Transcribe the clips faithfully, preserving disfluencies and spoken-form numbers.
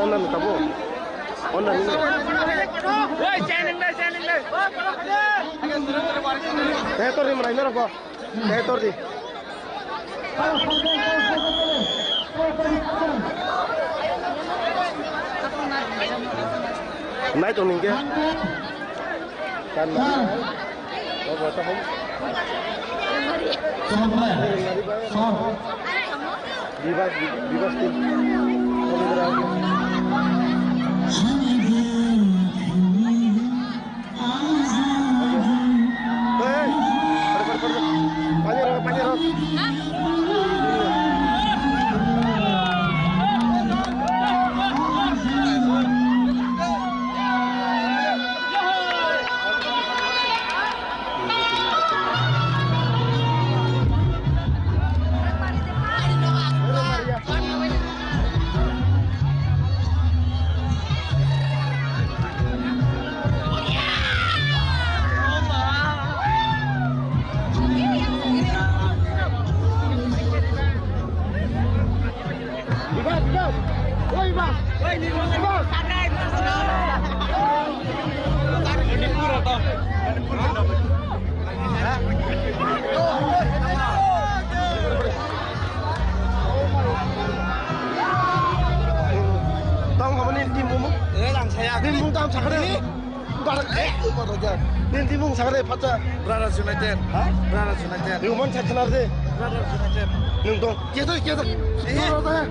Onna na tabo. Onna ni. Hey, tor ni manai na ko. Hey, tor di. Nai tong ningke. Tan na. Bibas, bibas tin. Team mung. Eh, lang saya. Team mung tam sakare. Bar, eh, bar aja. Team, team mung sakare, pacha. Brothers United. Ha? Brothers United. Team mung sakare de. Brothers United. Nung dong. Kesa, kesa. Eh. Kesa, kesa.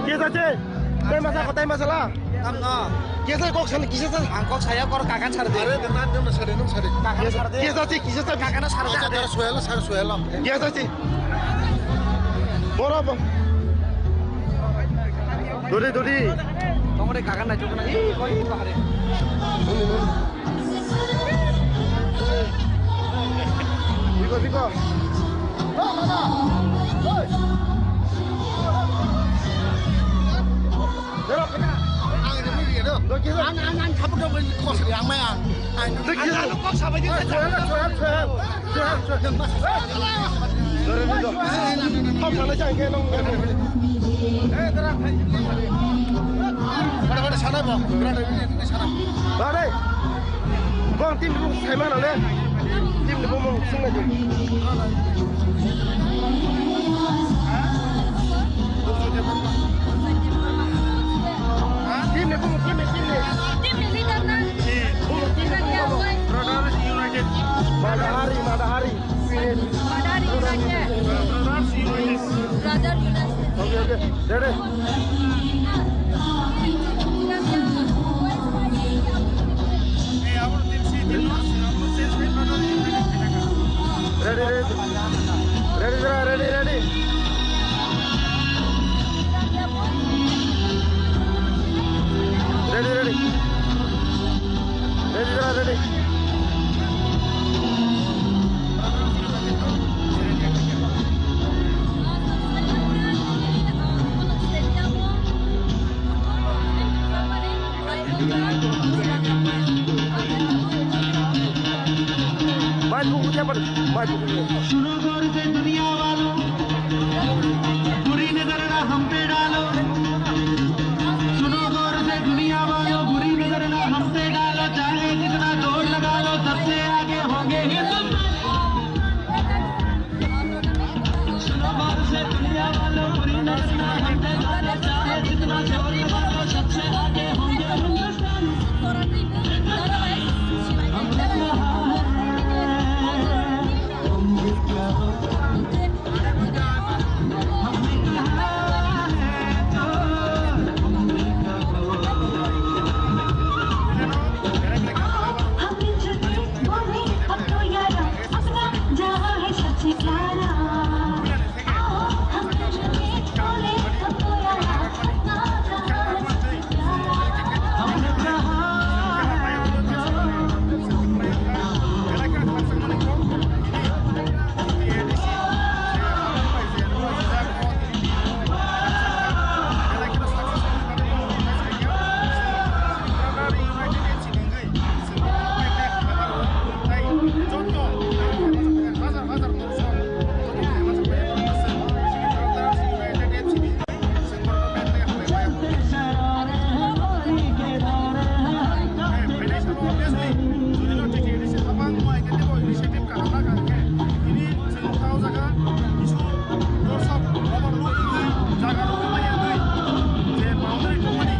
Kesa, kesa. Time masa, time masa la. Tamno. Kesa kok sana, kisa sana. Ang kok saya kor kakan sar de. Are, nang, nang, nang sar de, nang sar de. Kakan sar de. Kesa, kesa, kisa sana. Kakan sar de. Sar, sar, suela, sar, suela. Kesa, kesa. Boro, boro. Dodi, dodi. Tongore kakan na chukna. Ih, koi bahare. Biko, biko. Ang, ang, ang, kapok dong, kos, ang, ang, ang. Ang, ang, ang, kos, apa, ini? Suel, suel, suel. Bade, bade, sana bo. Bade, bade, sana. Bade. Bong, team bung sai mana le? Team ni bung bung sing na jom. Team ni bung, team ni, team ni. Team ni leader na. Bung, team ni bung, bung. Brothers United. Madahari, Madahari. Madari United. Brothers United. Brother United. Okay, okay. Ready? Ready, ready. Ready, ready, ready. Ready, ready. Ready, ready, ready. Mai buku siapa? Mai buku. सुनो गौर से दुनिया वालों, बुरी नजर ना हम पे डालो। सुनो गौर से दुनिया वालों, बुरी नजर ना हम पे डालो, चाहे जितना जोर लगा लो, सबसे आगे होंगे हिंदुस्तानी। सुनो गौर से दुनिया वालों, बुरी नजर ना हम पे डालो, चाहे जितना जोर लगा लो, सबसे आगे होंगे हिंदुस्तानी। Chwng kha o jaga kisu dorsok overload wngwi jaga rok wngmaya wngwi je boundary tongmani,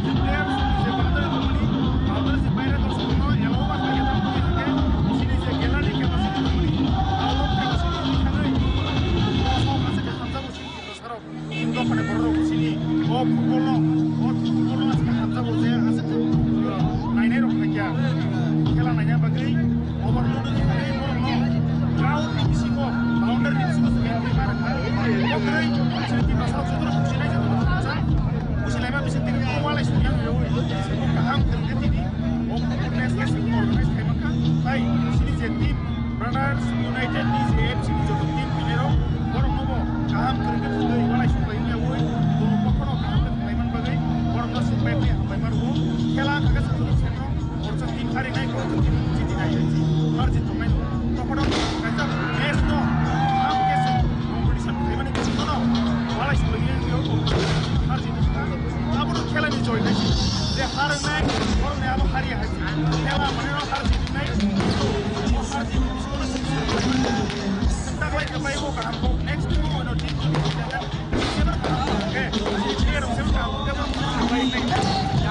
je players je boundary tongmani, boundary se baire dorsok no allow ma khlaiya tamo wngkha khe chini je gallery capacity tongmani, crowd capacity wngwi thangwi dorsok aswk khe hamjakgo chini Tiprasarok. Chini dophani bororok chini o football no, o football no aswk khe hamjakgo je aswk khe nainai rok phaikya khela naina bagwi. Overload wngwi thangwi borokno ground ni bisingo, boundary ni bisingo se beng khe ma rwkha. Tei chini Tiprasa jotono businai, jotono businai, businai ma bising tini o walai songya wngwi o kaham khe tini o football match khe se organize khai mankha. Tai chini je team Brothers United ni je F C ni joto team phainai rok borokno bo kaham khe tini walai songya wngwi bo bokhorok kaham khe khlai man bagwi borokno swngbai bai hambai ma rwo. Khela khe se joto seno Orsa team hari nai ko team chini nai hai si. Har jit tongnai no. Tokono kaisa match no. Am ke se competition khaimani kisi no. Walai sulu ini yo ko. Har jit. Abo no khela ni joy nai si. Je har nai, bor nai abo hari hai si. Khela mane no har jit nai. Har jit. Taklai ka bai ko kaham ko. Next ko no team. Seba kaham ko. Ke. Ke ro seba kaham ko. Ke ba ko bai nai.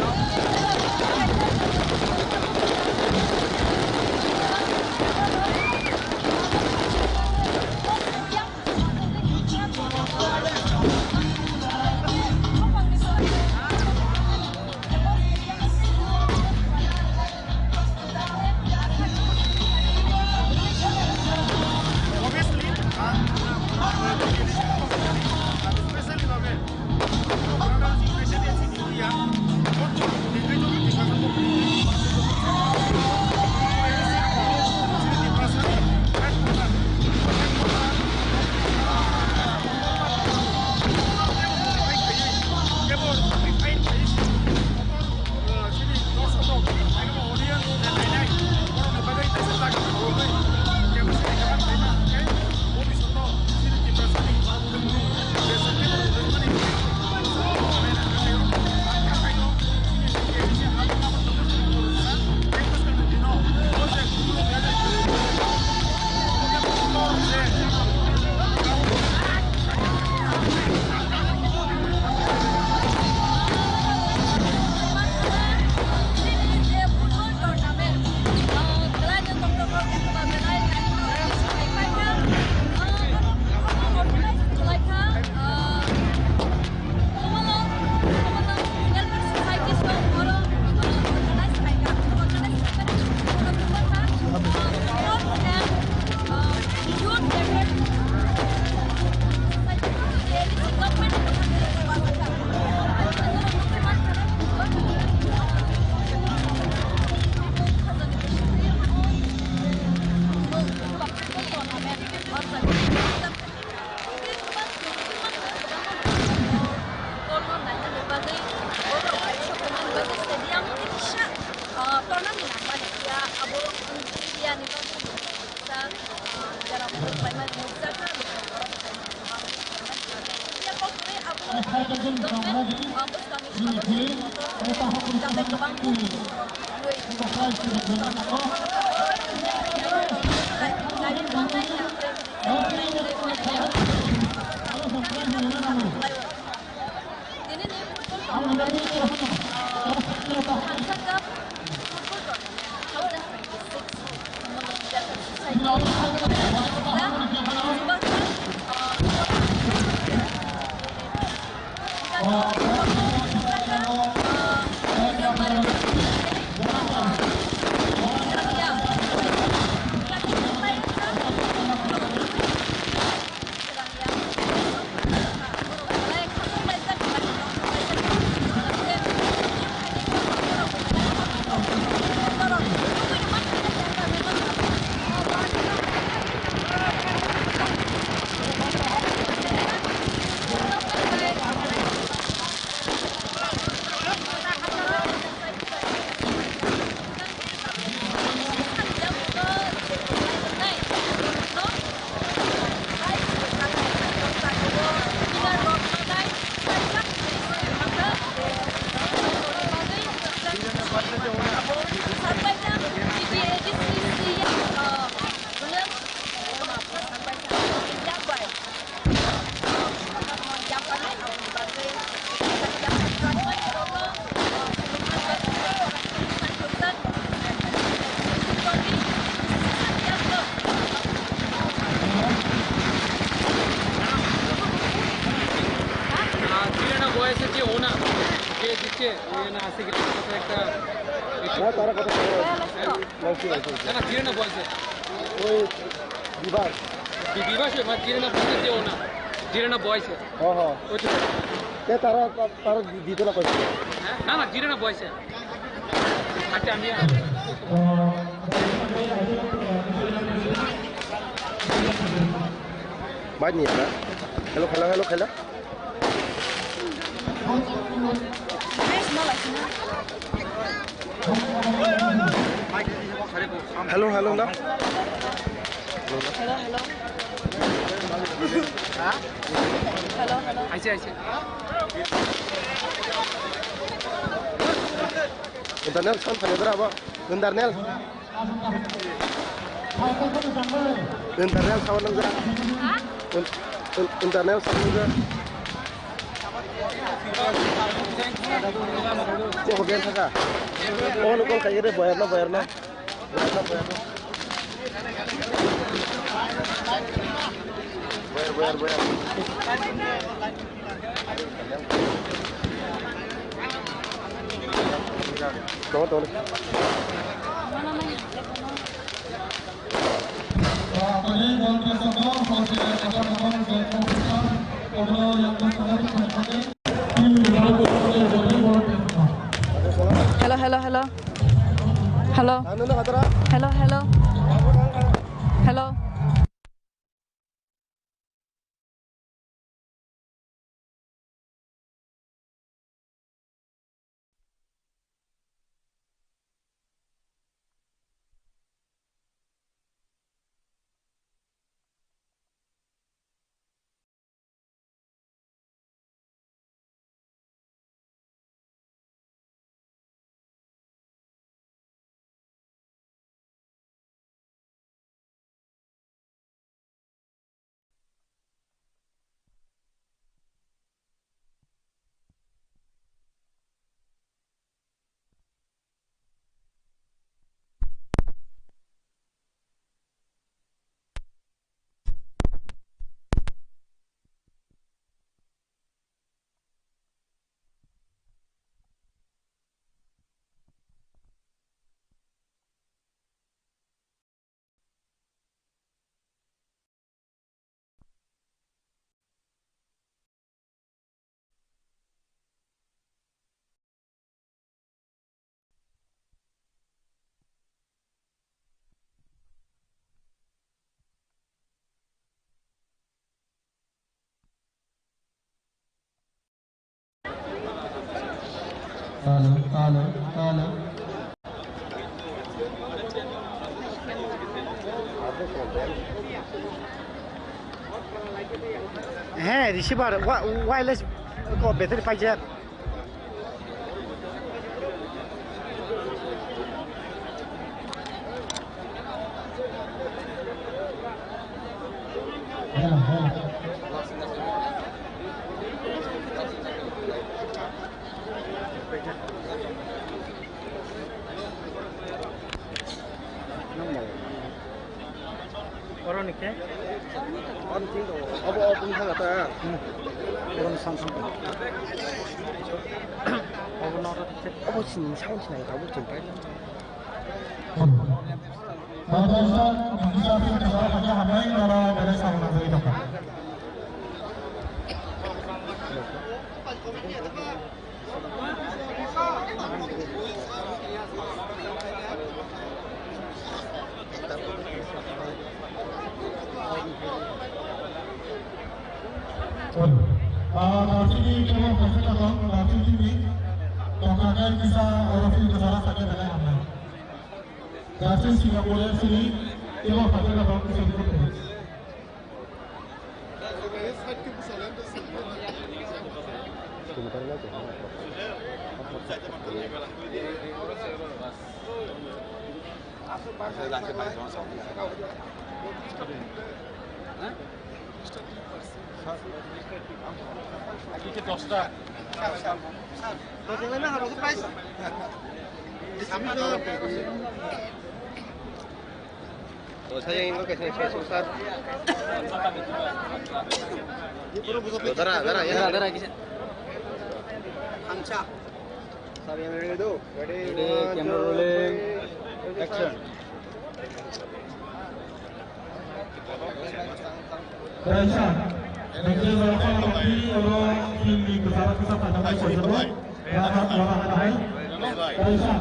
Ah, tira na boys je ho na, je jitte, wo na ase ki ekta. হ্যাঁ, তারা কথা বলে। হ্যাঁ? না, না, tira na boys. ওই বিভাস। বি-, বিভাস, মানে, tira na boys je ho na. Tira na boys. হ্যাঁ, হ্যাঁ। ওই তো। এ, তারা, তা-, তারা দি-, দিত না কইছে। হ্যাঁ? না, না, tira na boys. আচ্ছা, আমি Bai ni na. Hello, hello, hello, hello. Hello, hello, na. Hello, hello. Hello, hello. Aise, aise. Internal sound phai dara ba. Internal. Internal sound nang ja. In-, in-, internal sound nang ja. Ko hoben thaka. Ko no call khai re, boyar na, boyar na. Boyar, boyar, boyar. Tunggu, tunggu. Hello, hello, hello. Hello. Hello, hello. Hello. Hello, hello, hello. হ্যাঁ, receiver, wi-, wireless. Ko battery paijak. Oro ni khe? Oro ni khe? Obo, obo wngkha ta? Hmm. Oro ni sam sam. Obo no oro ni khe? Obo sini sound sinai, obo chumpai. Professor, Professor, Professor, hambai, oro belai samung nangwi tongkha. Ah, Darjini kebo kaisa kathok, Darjini simi, tongkha khe kisa oro sini kisa rasa khe belai hamnai. Darjini Singapore sini, kebo kaisa kathok, kisa rasa khe. Dara, dara, ya. Dara, dara, kisa. Ready, camera rolling, action. Kaisa, kaisa,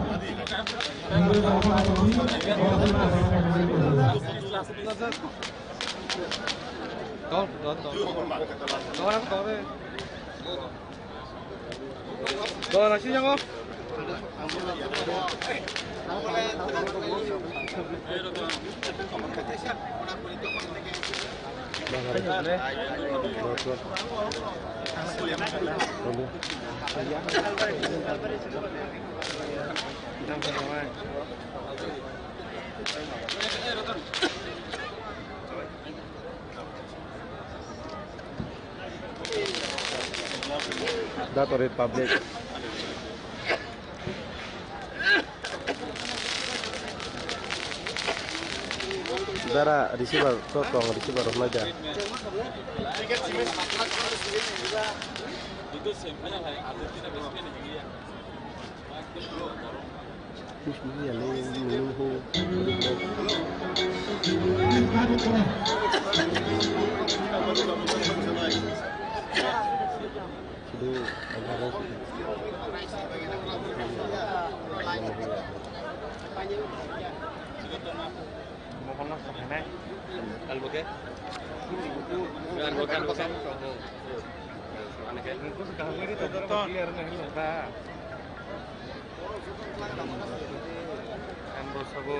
Dato Republic. Dara receiver to tong, receiver rok nai da. Mohon no sahainai. Albo ke? Albo ke, albo ke. Ang bo sabo,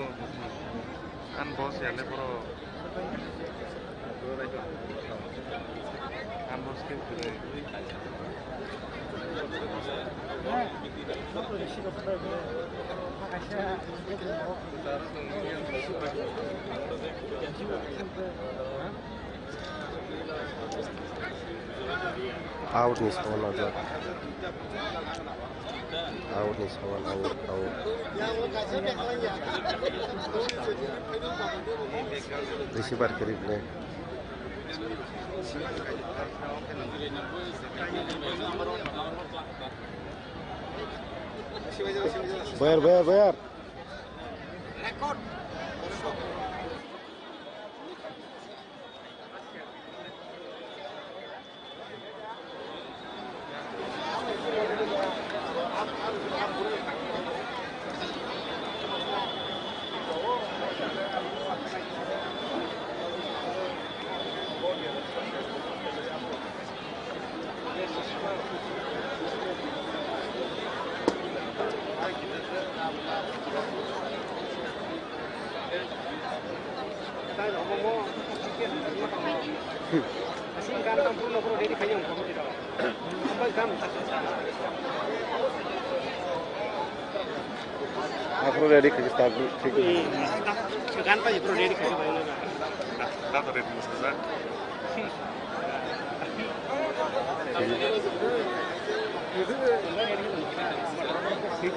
ang bo siyale boro. Ang bo skill kwrwi. Out ni sawan najak. Out ni sawan, out, out. Receiver khe riknai. Bayar, bayar, bayar. Aphuru ready khaikhe start thik. Gan pai pro ready khaikhe bai. Da, da, ready musa sa.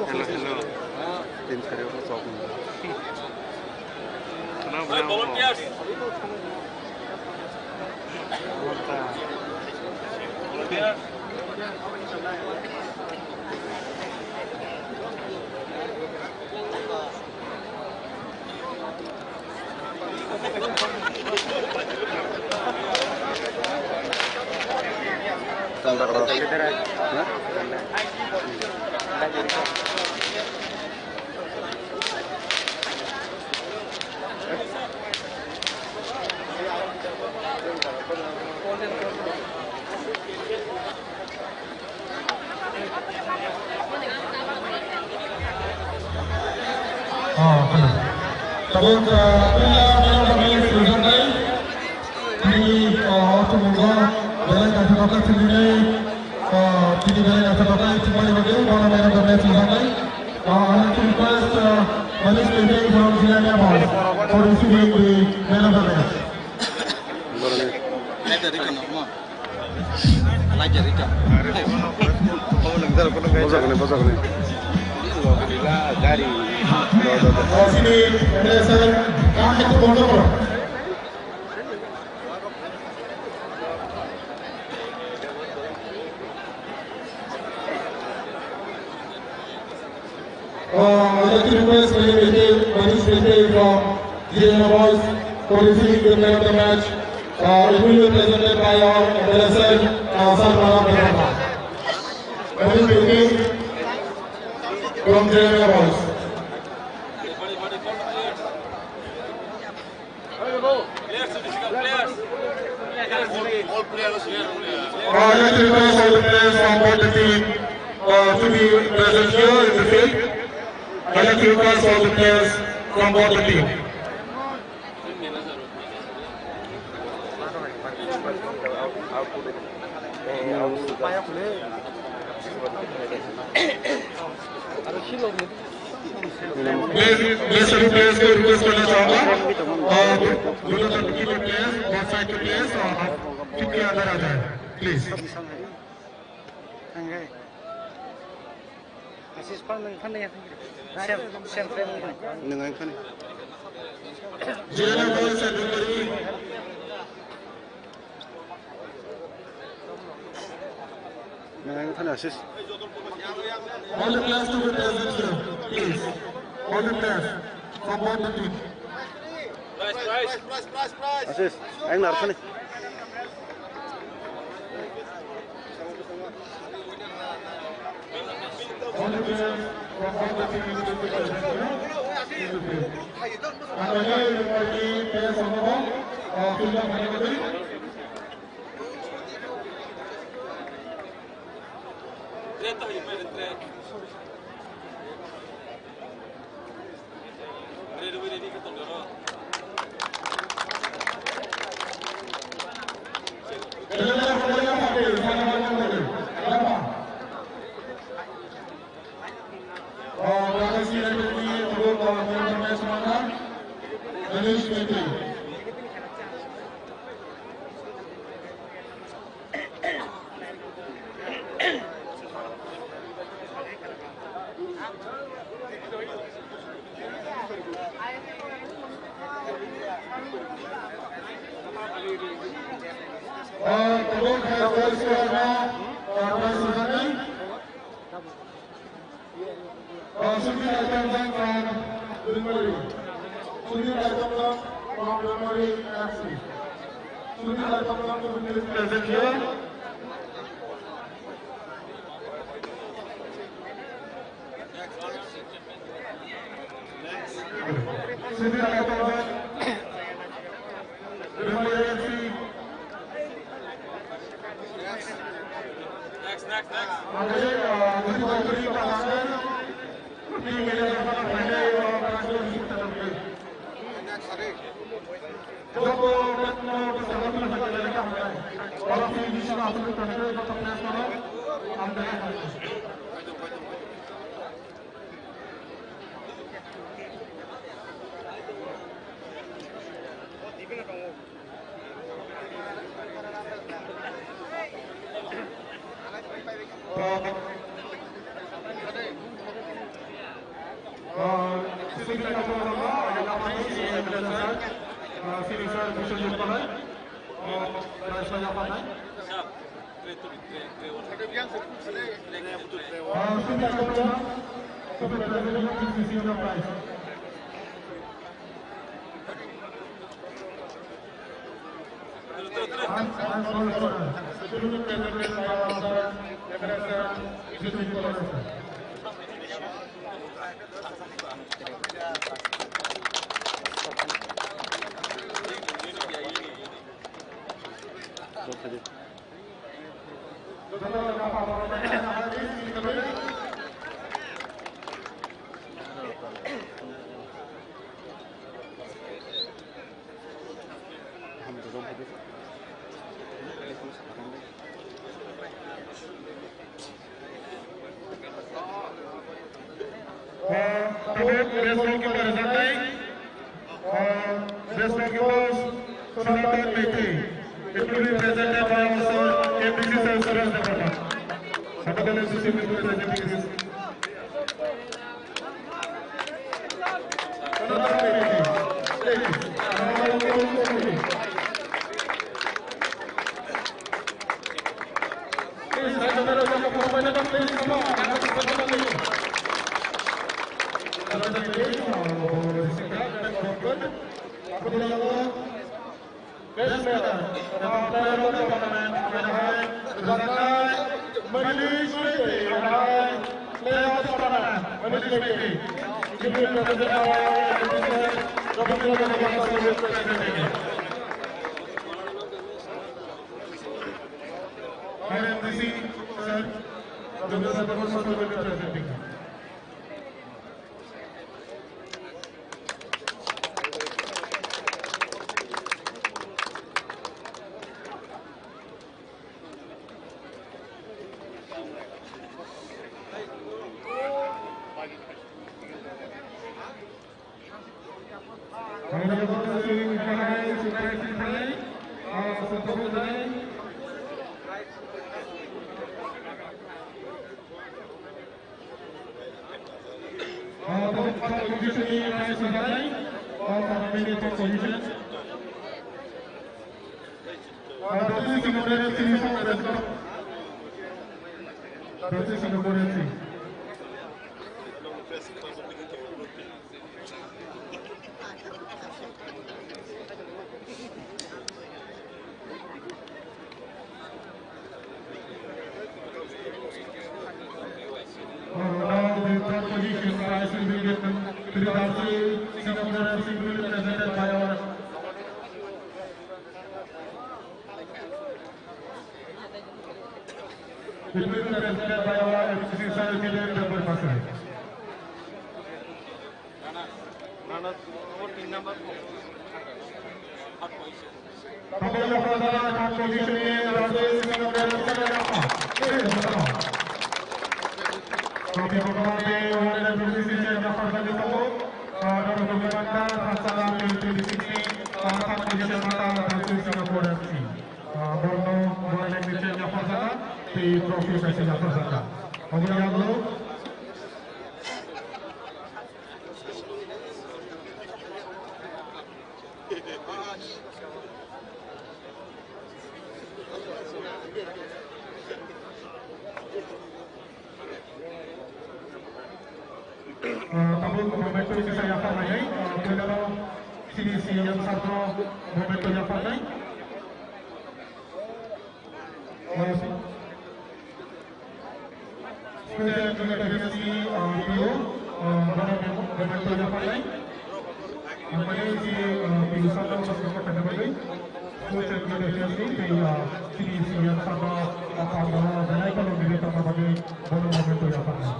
Hello, hello. Team sari ko sok. Hello, hello. Oh, hello. Tabuk, uh, puila man of the match rijak nai. Tini, uh, o tumung o belai kaisa toka sini nai. Uh, tini belai kaisa toka sini nai, bagi mana man of the match rijak nai. Uh, I like to request, uh, Manish Tete from Zilania Boys for receiving the man of the match. Bojak ni, bojak ni. Gari. Uh, I'd like to request Manish Mete from G M A Boys for receiving the man of the match. Uh, it will be presented by our M L A sir, uh, Sir Pranab Debbarma. Manish Mete from G M A Boys. Uh, let me request all the players from both the team, uh, to be present here in the field. I'd like to request all the players from both the team. मैं, मैं सभी प्लेयर्स को रिक्वेस्ट करना चाहूंगा, अ, दोनों तरफ के players, both side के प्लेयर्स, अ, आप के अंदर आ जाए, please. Ashish, phone nung phone ya. Same, same frame nung. Nung ang phone. General Boys and Dulbari. Nung ang phone, Ashish. All the players to be present here, please. All the players from both the team. Ashish, ang nar phone. Sudhir Aitamjang from Dulbari. Sudhir Aitamjang from Dulbari F C. Sudhir Aitamjang to be present here. Sudhir Aitamjang. Dulbari F C. Next, next, next. Tabuk best goalkeeper rwjaknai, ah, best goalkeeper Sanatan Meitei. It will be presented by our sir, M D C sir, Suresh Debbarma. Sanatan M D C will be presenting this. Best player of the tournament, Rajaknai Manish Meitei, Rajaknai player of the tournament, Manish Meitei. Give it to the Rabindra Debbarma, representing. R M D C, sir, Rabindra Debbarma, sir, representing. Uh, top, top position ni prize rwjaknai. All tournament ni top position. Uh, top position ni prize rwjaknai. Top position ni prize. Now the third position prize will be given to the Darsi Singapore F C, will be presented by our, it will be presented by our M D C sir, Jiren Debbarma sir. Borno, borno yang dice ya Fazaka, di trophy kasi ya Fazaka. Oke, ya, bro. Ah, tabuk momentum kisa yaphar nai, ah, puilano sini C M sir no momentum yaphar nai. Ah, Special Education Agency, uh, P O, uh, Madam Remoto Japanai. Ang pwdai si, uh, P O Santa Cruz Remoto Japanai. Special Education Agency, uh, C D C yang sama, uh, Pablo, dan lain kalau diri sama bagi Bono Remoto Japanai.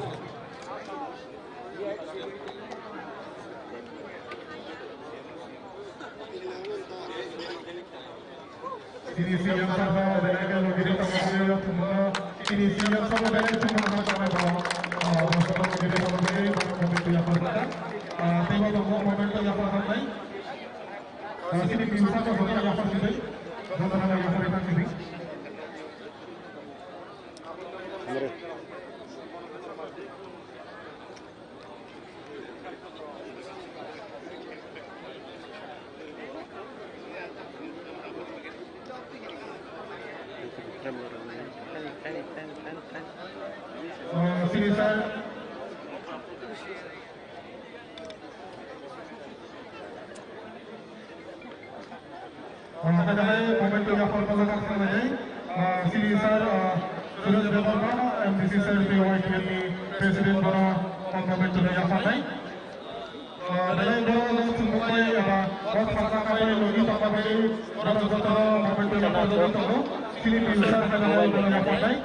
Sini sini yang sama, belai ke lo gede sama dia, cuma sini sini yang sama, belai cuma sama sama bawa. Ah, sama gede sama gede, baru momentum yang pertama. Ah, tiba tunggu momentum yang pertama. Ah, sini bisa sama yang pertama. Sama yang pertama sini. Sir. Ah, haithai momentum yaphar pajakha thanglainai, ah, C D sir, ah, Suraj Debbarma, M D C sir, P Y T N ni president bono, ah, momentum yaphar nai. Ah, belai borok no chumui eba o thangna khabai logi tongma bai borok joto no momentum yaphar logi tongo. C D sir haithai bono yaphar nai.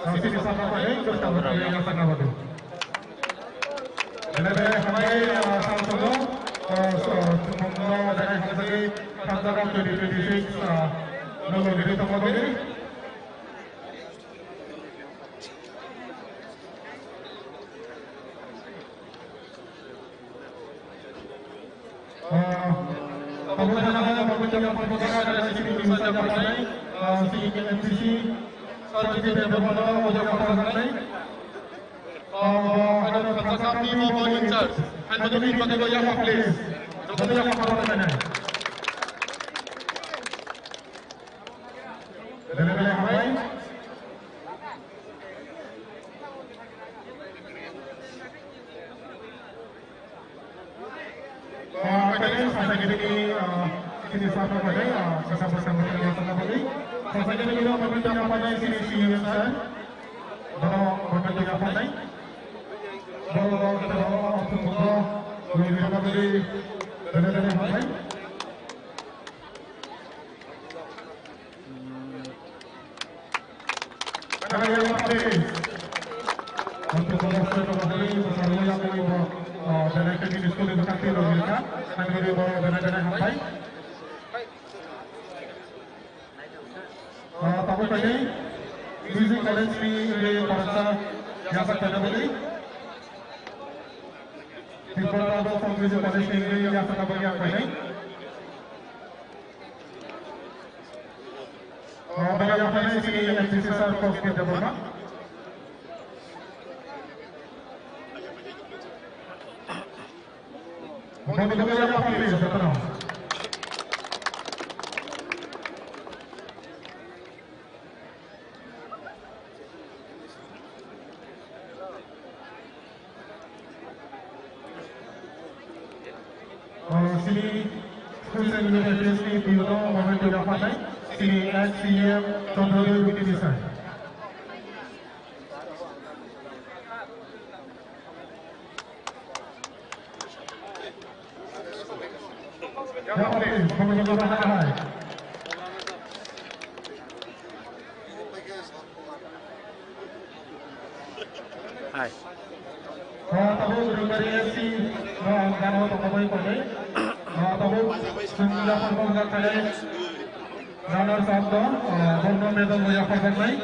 Ah, C D sir no bai kwcham yaphar na bagwi. Bele bele hambai, ah, salsongo, ah, so, chumungno belai hamjagwi, thangjak twenty twenty-six, ah, nolo giri tongma bagwi. Ah, tabuk thangna bagwi, tabuk thangna bagwi, ah, sini M D C, Sanjay Debbarma, o jaga thangjaknai. Ah, ano thangsa kami bo bo in charge. Ano ni pagwi bo yaphar please. Joto yaphar bo nai nai. Bele bele hambai. Ah, tadi sasa gini ni, ah, sini sasa pada, ah, sasa bersama dengan sasa bagi. Sasa gini ni, ah, pemerintah apa ni sini, sini, sir. Bono, pemerintah apa ni? Bono, kita bawa, ah, untuk membawa, lebih apa tadi? Bele bele hambai. Tabuk tadi Music College ni ri parasa yasa kada bali. Tripura Rado Folk Music College ni ri yasa kada bali ang painai. Oh, bagi yang paling sini M D C sir, Kos Debbarma. Bagi yang paling sini, sir. Oh, sini Social Media Affairs ni P O no Mohammed Tuda Fatai, sini H C M Chandra Dev Witness sir. Hai. Ah, tabuk Rungari F C no ang gana tongmani pore. Ah, tabuk sumya pangkang gana runners up do, ah, borno medal bo yapharjaknai.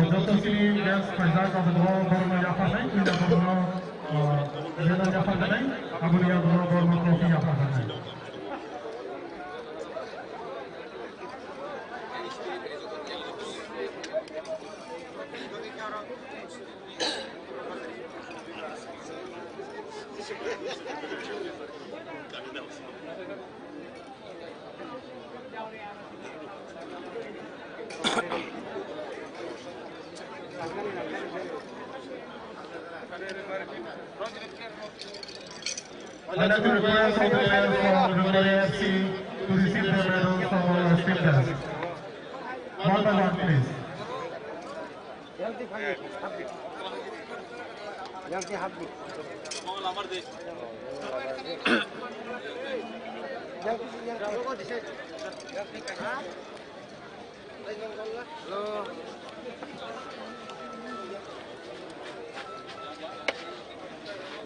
Joto sini dance khaijak, abo borokno yapharnai, puila borokno, ah, medal yapharjaknai, aboni yago borokno trophy yapharjaknai. I'd like to request all the players from Rungari F C to receive their medals from our speakers. One by one, please.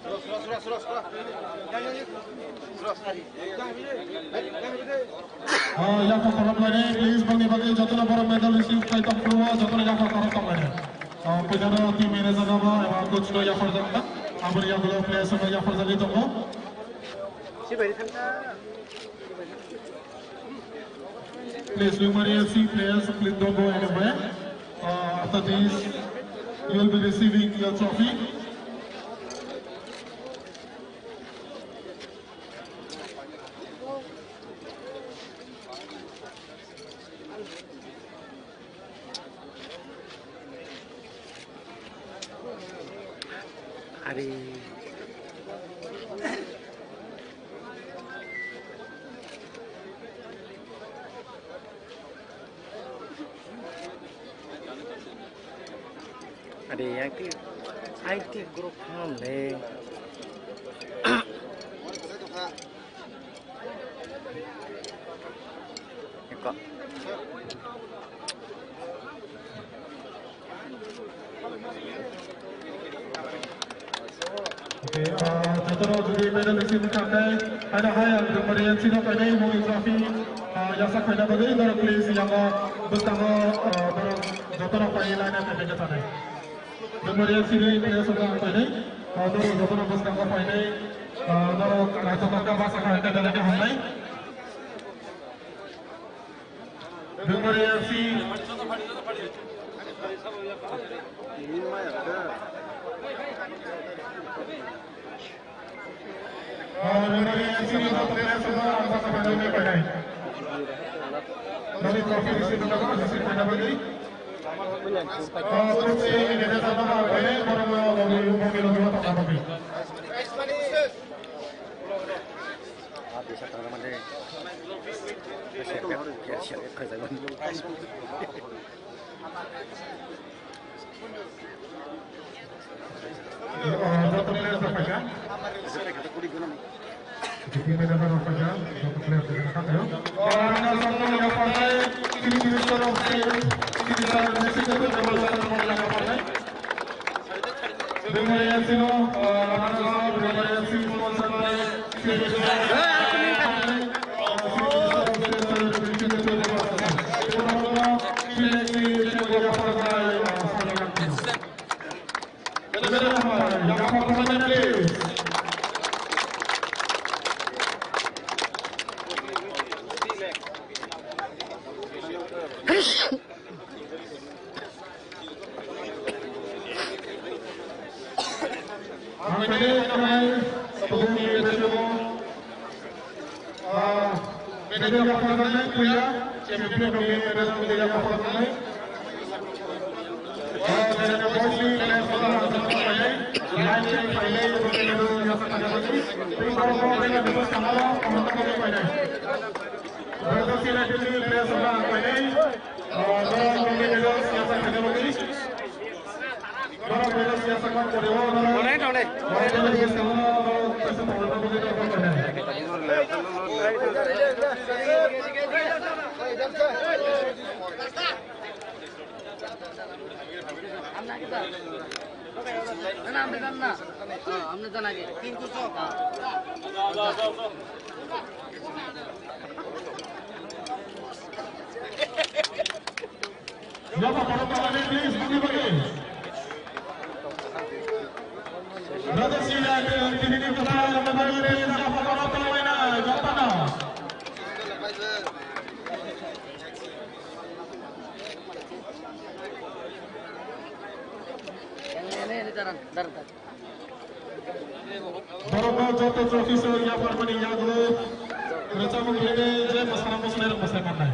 Ah, yaphang khoroknwi, please, boni bagwi jotono borok medal receive khai tong phuru, jotono yaphang khorok tong lainai. Ah, puila no team manager rok eba coach no yaphar jakna, aboni yagulo players rok yaphar jagwi tongo. Please, Lumari F C players, please don't go anywhere. Uh, after this, you will be receiving your trophy. Ari. Ari, yang ti, I T group ham le. Eko. Okay, ah, jotono jodi medal receive wngkha khe, haino hai ang Rwngmari F C no painai mungwi trophy, ah, yasa khaina bagwi norok please yango bwskango, ah, borok jotono painai line up painai khe sanai. Rwngmari F C ni players rok ang painai, ah, norok jotono bwskango painai, ah, norok naithok kha basa kha hwnkhe belai khe hamnai. Rwngmari F C. Ah, Rwngmari F C ni joto players rok ang basa kha hwnkhe painai. Nini trophy receive khaina bagwi. Ah, coach ni manager no ang painai, borok no logi, logi, logi, logi, logi. Rwngmari F C no, ah, Rwngmari F C sponsor by Ang pwdai khamai tabukni bwskango, ah, medal yaphar jaknai puila champion rokni medal yaphar jaknai. Ah, jena boys ni players rok ang sakha painai, line check painai, rokni medal yaphar jaknai. Tei borok rok medal bwskango ang sakha painai. Brother Sina Delhi players rok ang painai. Ah, borok rokni medal yaphar jaknai. Yapa khorok tonglainai, please, bini bagwi. Brother Sina, tini ni kwthar rwna bagwi, please, yapa khorok tonglainai, jotono. Borokno joto trophy soi yapharmani yago rwchapmung khlainai je mwsana muchunai rok mwsai mannai.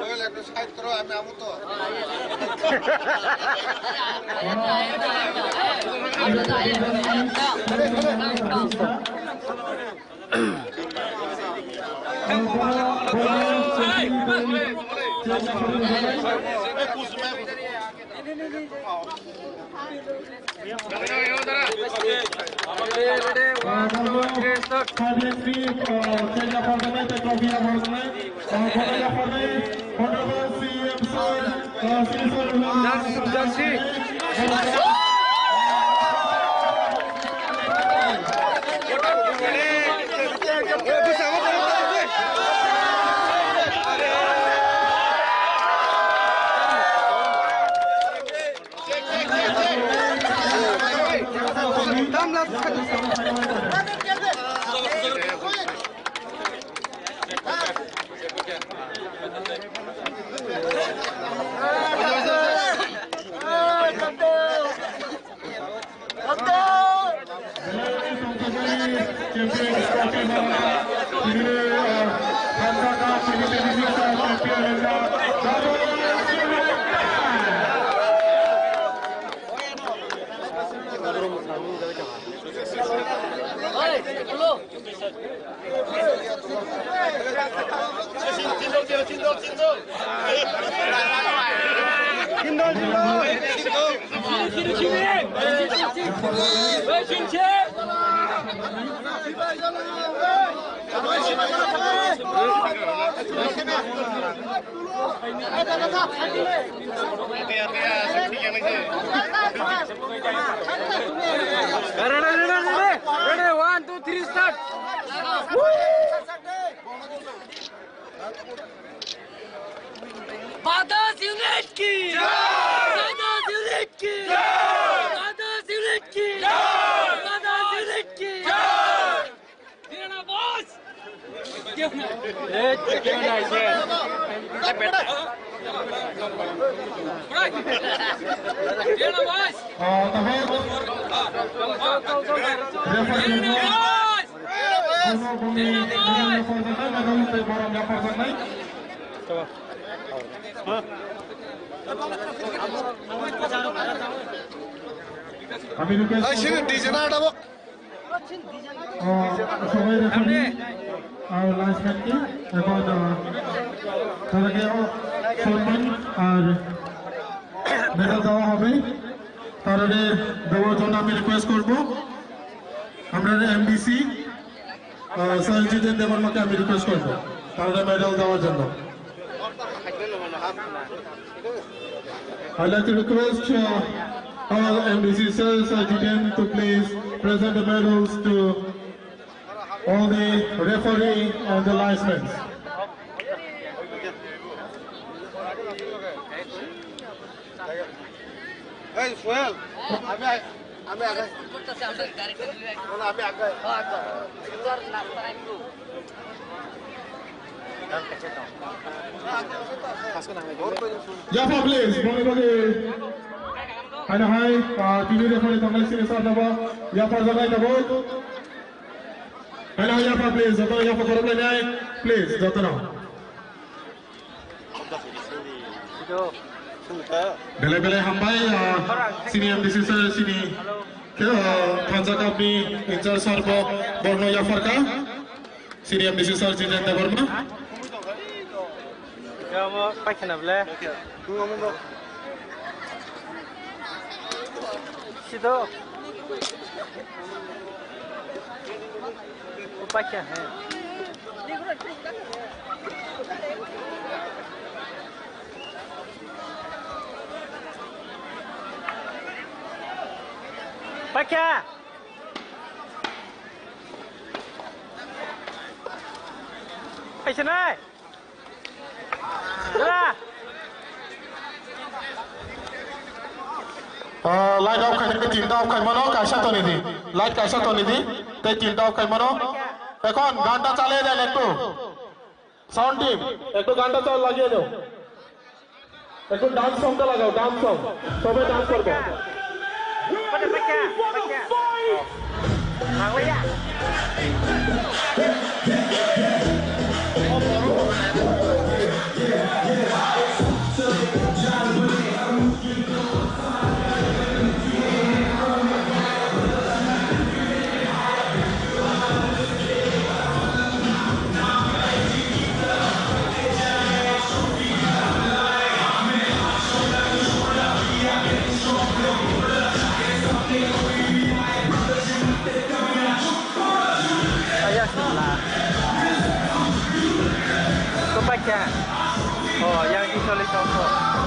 ওই একটু সাইড করো, আমি আমু তো। Ready, ready, ready, ready. Ready, one, two, three, start. Brothers unit ki! Brothers unit ki! Brothers unit ki! Brothers unit ki! Dena boss! আমি request করব। সবাই referee আর linesman কে এখন, আহ, তাদেরকে সম্মান আর medal দেওয়া হবে। তাদের দেওয়ার জন্য আমি request করব। আমরা এমডিসি, আহ, স্যার জিতেন দেববর্মাকে আমি request করব তাদের medal দেওয়ার জন্য। I'd like to request, uh, our M D C sir, Sir Jiten, to please present the medals to all the referee and the linesmen. এই সোহেল, আমি, আমি আগে, আমি আগে। Yapha, please, boni boni. Haino hai, ah, tini referee tongnai sini sar nabo. Yapha jagai nabo. Haino hai, yapha, please, joto yapha khorok lainai, please, joto no. Belai belai hambai, ah, sini M D C sir, sini, ah, Thansa Cup ni in-charge sir bo, borno yapharkha. Sini M D C sir Jiten Debbarma. Omo paikha na ble. Sido. O paikha hai. Paikha. Paikha nai. Dada. Ah, light off khai, tinta off khai mano, kaisa toni di. Light kaisa toni di, tei tinta off khai mano. Ekhon ganta chalai de ektu. Sound team, ektu ganta chal lagiye do. Ektu dance song ta lagao, dance song. Sobai dance korbo. Ready for the fight! Oh, yang di choli tongkho.